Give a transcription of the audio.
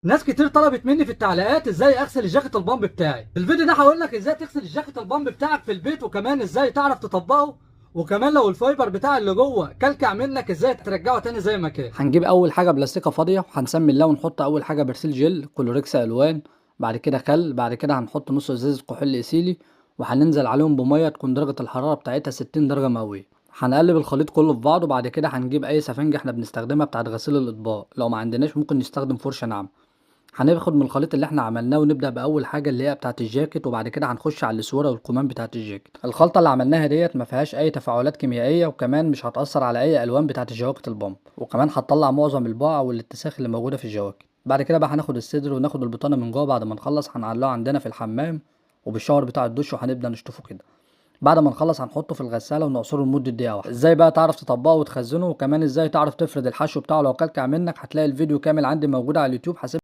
ناس كتير طلبت مني في التعليقات ازاي اغسل الجاكيت البامب بتاعي. في الفيديو ده هقول لك ازاي تغسل الجاكيت البامب بتاعك في البيت، وكمان ازاي تعرف تطبقه، وكمان لو ال fiber بتاع اللي جوه كلكع منك ازاي ترجعه تاني زي ما كان. هنجيب اول حاجة بلاستيكه فاضية وهنسمي الله ونحط اول حاجة برسيل جل كلوريكس الوان، بعد كده خل، بعد كده هنحط نص ازازة كحول ايثيلي، وهننزل عليهم بميه تكون درجه الحرارة بتاعتها 60 درجه مئوية. هنقلب الخليط كله في بعضه. بعد كده هنجيب اي سفنجة احنا بنستخدمها بتاعت غسيل الاطباق، لو ما عندناش ممكن نستخدم فرشه ناعمة. هناخد من الخليط اللي احنا عملناه ونبدا باول حاجة اللي هي بتاعه الجاكيت، وبعد كده هنخش على الاسوره والكمام بتاعه الجاكيت. الخلطة اللي عملناها ديت ما فيهاش اي تفاعلات كيميائية، وكمان مش هتاثر على اي الوان بتاعه الجواكت البامب، وكمان هتطلع معظم البقع والاتساخ اللي موجودة في الجواكت. بعد كده بقى هناخد الصدر وناخد البطانة من جوه. بعد ما نخلص هنعلقه عندنا في الحمام وبالشاور بتاع الدش، وهنبدا نشطفه كده. بعد ما نخلص هنحطه في الغسالة ونعصره لمدة دقيقة واحدة. ازاي بقى تعرف تطبقه وتخزنه، وكمان ازاي تعرف تفرد الحشو بتاعه لو كلكع منك، هتلاقي الفيديو كامل عندي موجود على اليوتيوب. هسيب